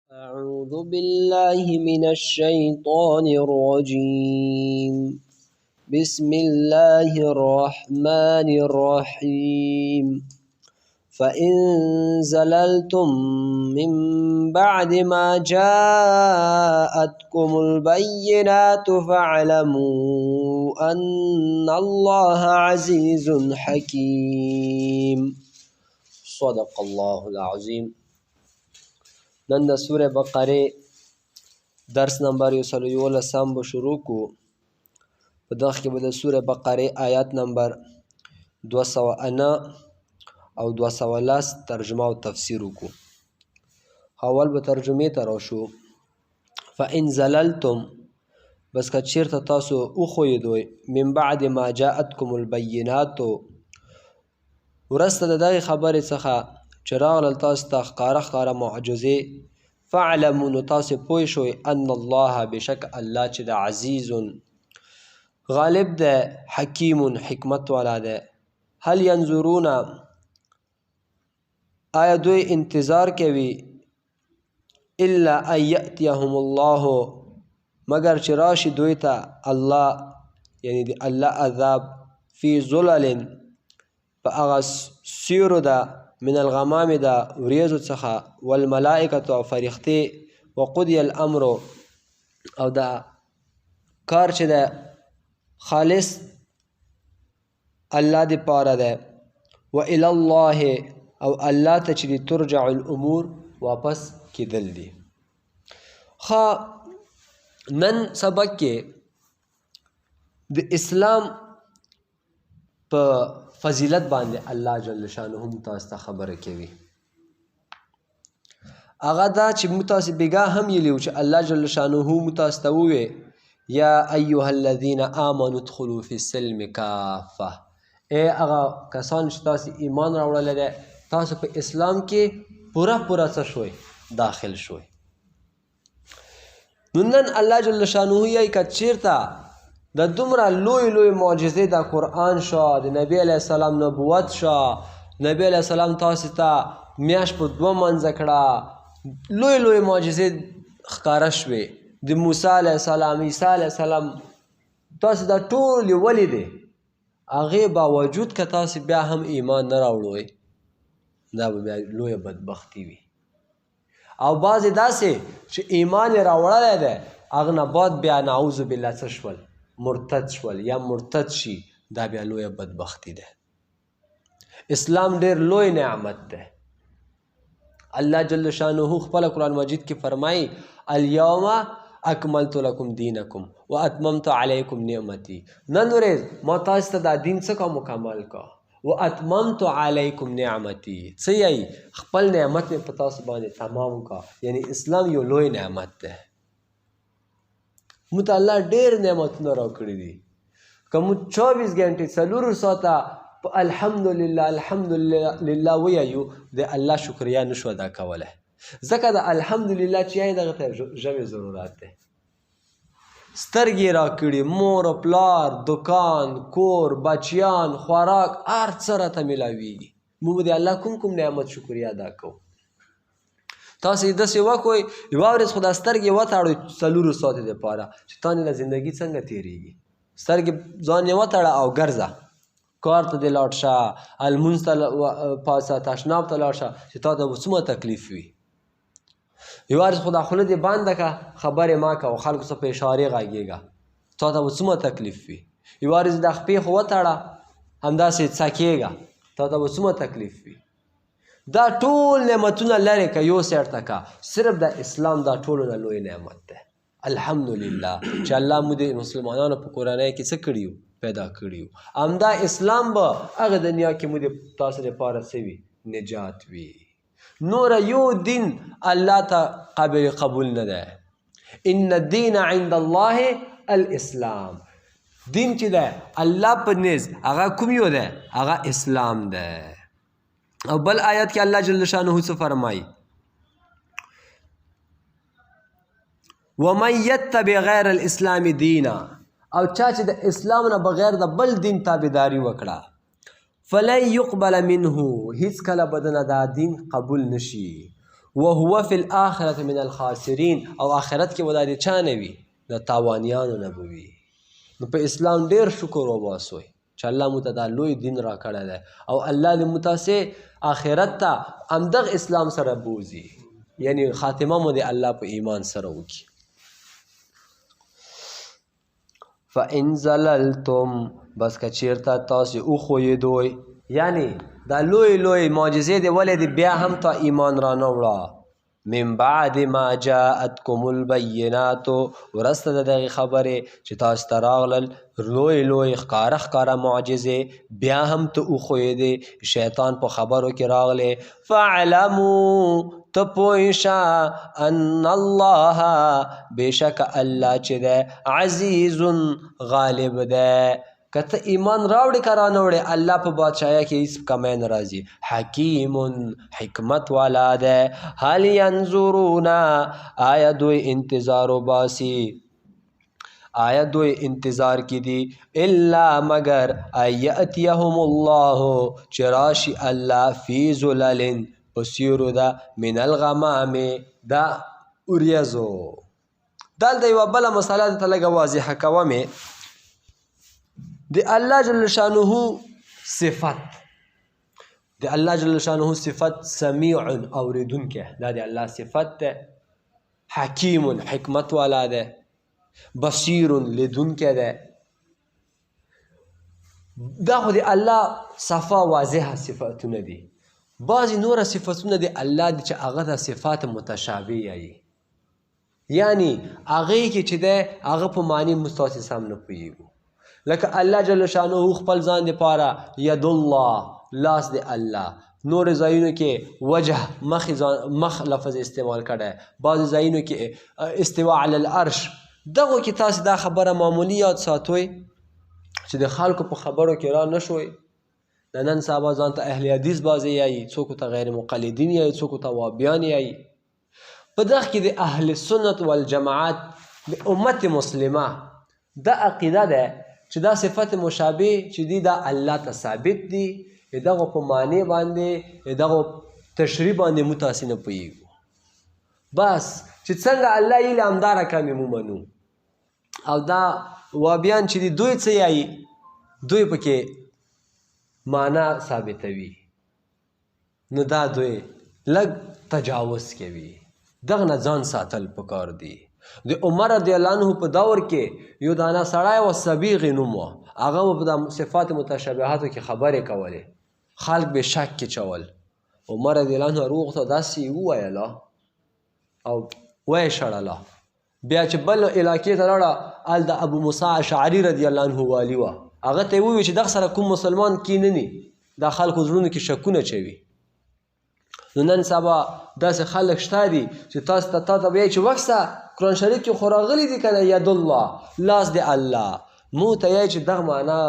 أعوذ بالله من الشيطان الرجيم. بسم الله الرحمن الرحيم. فإن زللتم من بعد ما جاءتكم البينات فاعلموا أن الله عزيز حكيم. صدق الله العظيم. نن د سورې بقرې درس نمبر 111 به شروع کو. په دغه کې به د سورې بقرې آیات نمبر 209 او 210 ترجمه او تفسیر وکړو. اول به ترجمې ته راشو. فإن زللتم، بس که چیرته تاسو وښویېدوئ، من بعد ما جاءتکم البینات، وروسته د دغې خبرې څخه چې راغلل تاسو ته ښکاره ښکاره معجزې، فاعلموا، نو تاسو پوه شئ، ان الله، بېشکه الله چې د عزیز غالب دی، حکیم حکمت والا دی. هل ینظرون، آیا دوی انتظار کوي، الا ان یأتیهم الله، مګر چې راشي دوی ته الله، یعنی د الله عذاب، فی ظلل، په هغه سیورو ده، من الغمام د وریځو څخه، والملائکة او فرښتې، وقضی الامر، او دا کار چې ده خالص الله دی پاره ده، و الی الله، او الله ته چې دی ترجع الامور، واپس کېدل دي. ښه، نن سبق کې د اسلام په فضیلت باندې الله جل شانه موږ تاسو ته خبره کوي. هغه دا چې موږ تاسو بیګا هم ویلي وو چې الله جل شانه موږ تاسو ته ووی، یا ایها الذین آمنوا ادخلوا فی السلم کافه، ای هغه کسان چې تاسو ایمان راوړلی دی، تاسو په اسلام کې پوره پوره څه شوئ، داخل شوئ. نو نن الله جل شانه یې که چیرته د دومره لوی لوی معجزې د قرآن شو، د نبی علیه السلام نبوت شو، نبی علیه السلام تاسو ته میاشت په دوه منځه کړه، لوی لوی معجزې ښکاره شوې، د موسی علیه السلام، عیسی علیه السلام، تاسو دا ټولې ولیدې، هغې باوجود که تاسو بیا هم ایمان نه راوړوئ، دا به بیا لویه بدبختي وي. او بعضې داسې چې ایمان یې راوړلی دی، هغه نه بعد بیا نعوذ بالله څه شول، مرتد شول یا مرتد شي، دا بیا لویه بدبختي ده. اسلام ډیر لوی نعمت ده. الله جل شانه خپل قرآن مجید کې فرمایي، الیوم اکملت لکم دینکم واتممت علیکم نعمتي. نن ورځ ما تاسو ته دا دین څه کا مکمل کا، واتممت علیکم نعمتي، څه یی خپل نعمت مې په تاسو باندې تمام کا. یعنی اسلام یو لوی نعمت ده. موږ ته الله ډیر نعمتونه راکړي دي. که موږ 24 ګنټې 4 ساعته په الحمدلله الحمدلله ویایو، د الله شکریا نشو ادا کولی، ځکه د الحمدلله چې یې دغه ته ژبې ضرورت دی. سترګې راکړي، مور او پلار، دکان، کور، بچیان، خوراک، هر څه راته میلاویږي. موږ به د الله کوم کوم نعمت شکریا ادا کوو. تاسو یې داسې وکړئ، یوه ورځ خو دا سترګې وتاړئ 4 ساعتې دپاره چې تانې له زندګي څنګه تېرېږي. سترګې ځان یې وتاړه او ګرځه، کار ته دې لاړ شه، لمونځ ته پاڅه، تشناب ته لاړ شه، چې تا ته به څومره تکلیف وي. یوه ورځ خو دا خوله دې بنده که، خبرې مه کوه، خلکو څه په اشارې غږېږه، تا ته به څومره تکلیف وي. یوه ورځ دا خپې خو وتړه، همداسې څکېږه، تا ته به څومره تکلیف وي. دا ټول نعمتونه لرې که، یو سیټ ته که، صرف د اسلام دا ټولو نه لوی نعمت دی. الحمدلله چې الله مو د مسلمانانو په کورنۍ کې څه کړي وو، پیدا کړي وو. همدا اسلام به هغه دنیا کې مو د تاسو دپاره څه وي، نجات وي. نور یو دین الله ته قابل قبول نه دی. ان الدین عند الله الاسلام. دین چې دی الله په نزد هغه کوم یو دی، هغه اسلام دی. او بل آیت کې الله جل شانه څه فرمایي، ومن یتبع غیر الاسلام دینا، او چا چې د اسلام نه بغیر د بل دین تابعداري وکړه، فلن يقبل منه، هیڅ کله به دنه دا دین قبول نشي، وهو فی الاخرة من الخاسرین، او آخرت کې به دا د چا نه وي؟ د تاوانیانو نه به وي. نو په اسلام ډیر شکر وباسوئ چې الله مو ته دا لوی دین راکړی دی، او الله دې مو تاسې آخرت ته همدغه اسلام سره بوځي، یعنی خاتمه مو دې الله په ایمان سره وکړي. فإن زللتم، بس که چیرته تاسې وښویېدوئ، یعنی دا لوی لوی معجزې دې ولې دې بیا هم تا ایمان رانه وړه، من بعد ما جاءتکم البینات، ورسته د دغې خبرې چې تاسو ته راغلل لوی لوی ښکاره ښکاره معجزې، بیا هم ته وښویېدې، شیطان په خبرو کې راغلې، فاعلمو، ته پوه شه، ان الله، بېشکه الله چې دی عزیز غالب دی. که ته ایمان راوړې که رانه وړې، الله په بادشاهۍ کې هیڅ کمی نه راځي. حکیم، حکمت والا دی. هل ینظرون، آیا دوی انتظار وباسي، آیا دوی انتظار کې دي، الا مگر ایأتیهم الله، چې راشي الله فی ظلل، په سیورو ده، من الغمام، دا اوریځو. دلته یوه بله مسله درته لږه واضحه کوم. د الله جل شانه صفت، د الله جل شانه صفت سمیع، اوریدونکی، دا د الله صفت ده. حکیم، حکمت والا ده. بصیر، لیدونکی ده. دا خو د الله صفا واضحه صفتونه دي. بعضې نوره صفتونه د الله دي چې هغه د صفات متشابه یي، یعنی هغې کې چې دی هغه په معنی موږ تاسې سم نه پوهېږو. لکه الله جل شانه خپل ځان دپاره ید الله، لاس د الله، نور ځایونو کې وجه، مخ، مخ لفظ استعمال کړی، بعضې ځایونو کې استواء علی العرش. دغو کې تاسې دا خبره معمولي یاد ساتوئ چې د خلکو په خبرو کې را نه شوئ. د نن سبا ځان ته اهل حدیث بعضې یایي، څوک ورته غیر مقلدین یایي، څوک ورته وابیان یایي. په دغه کې د اهل سنت والجماعت د امت مسلمه دا عقیده ده چې دا صفت مشابه چې دی دا الله ته ثابت دي، دغه په معنی باندې دغه تشریح باندې موږ تاسې نه پوهېږو. بس چې څنګه الله یې له همدا رقم یې موږ منو. او دا وابیان چې دي دوی څه یایي، دوی پکې معنا ثابتوي، نو دا دوی لږ تجاوز کوي. دغه نه ځان ساتل پکار دي. د عمر رضی الله عنه په دور کې یو دانه سړی و، سبیغ نوم و، هغه به په دا صفات متشابهاتو کې خبرې کولې، خلک به شک کې چول. عمر رضی الله عنه وروغوښته، داسې یې وویله او ویې شړله. بیا چې بل علاقې ته لاړه، هلته ابو موسی اشعري رضی الله عنه والي وه، هغه ته یې وویل چې دغه سره کوم مسلمان کینني، دا خلکو زړونو کې شکونه چوي. نو نن سبا داسې خلک شته دي چې تاسو ته تا ته وایي چې وکسه قرآن شریف کې خو راغلي دي که نه، ید الله، لاس د الله، مو ته یې چې دغه معنا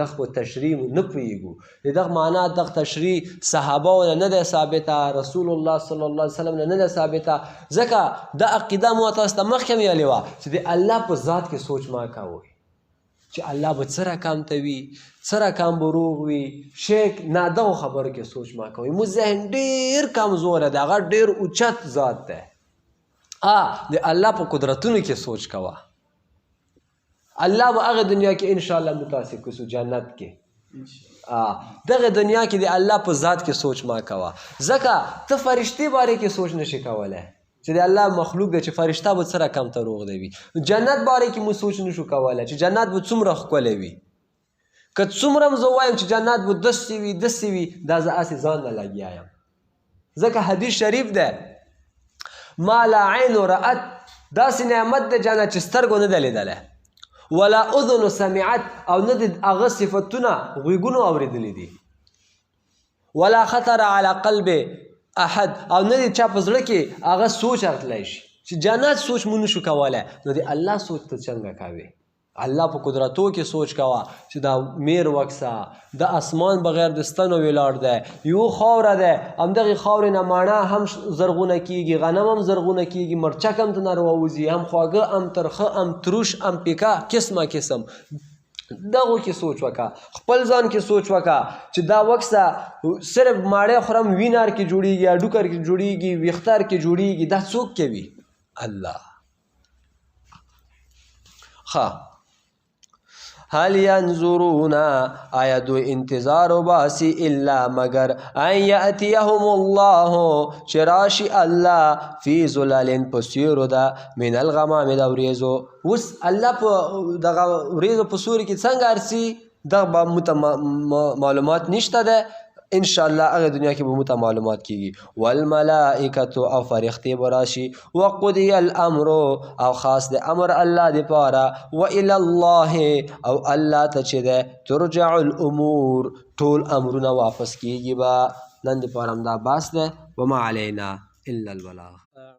دغه په تشریح مو نه پوهېږو، د دغه معنا دغه تشریح صحابه نه نه ده ثابته، رسول الله صلی الله علیه وسلم نه نه ده ثابته. ځکه دا عقیده مو تاسو ته مخکې هم ویلې وه چې د الله په ذات کې سوچ ما کوئ چې الله به څه رقم ته وي، څه رقم به روغ وي، شیک نه، دغو خبرو کې سوچ ما کوئ. مو ذهن ډېر کمزوری دی، هغه ډېر اوچت ذات دی. د الله په قدرتونو کې سوچ کوه. الله به هغه دنیا کې انشاءالله متاسف کسو جنت کې. دغه دنیا کې د الله په ذات کې سوچ ما کوه، ځکه ته فرشتې باره کې سوچ نشي کولی چې د الله مخلوق دی چې فرشته به څه رقم ته روغ دی وي. جنت باره کې مو سوچ نشو کولی چې جنت به څومره ښکلی وي. که څومره هم زه وایم چې جنت به داسې وي داسې وي، دا زه هسې ځان نه لګیا یم. ځکه حدیث شریف دی، ما لا عین رأت، داسې نعمت دی جنت چې سترګو نه دی لیدلی، ولا اذن سمعت، او نه د هغه صفتونه غوږونو اورېدلي دي، ولا خطر علی قلب احد، او نه د چا په زړه کې هغه سوچ راتلی شي چې جنت سوچ مو نشو کولی. نو د الله سوچ ته څنګه کوې؟ الله په قدرتو کې سوچ کوه چې دا میر وکسه، د اسمان بغیر د ستنو ولاړ دی، یو خاوره ده، همدغې خاورې نه ماڼه هم زرغونه کیږي، غنم هم زرغونه کیږي، مرچک هم ترې راوځي، هم خواږه، هم ترخه، هم تروش، هم پیکه، قسمه قسم. دغو کې سوچ وکا، خپل ځان کې سوچ وکا چې دا وکسه صرف ماړې خورم، وینار کې جوړیږي، اډوکر کې جوړیږي، ویختار کې جوړیږي، دا څوک کوي؟ الله. ښه، هل ينظرون، آیا دوی انتظار وباسي، الا مگر، ان یاتیهم الله، چې راشي الله، فی ظلال، په سیورو ده، من الغمام، د وریځو. اوس الله په دغه وریځو په سوري کې څنګه ارسي، دغه به موږ ته معلومات نشته ده. ان شاء الله هغه دنیا کې به موږ ته معلومات کیږي. والملائکه، او فرښتې به راشي. وقضی الامر، او خاص د امر الله دی پاره. والى الله، او الله ته چې ده، ترجع الامور، ټول امرونه واپس کیږي. به نن د پاره دا باس ده. وما علينا الا البلاغ.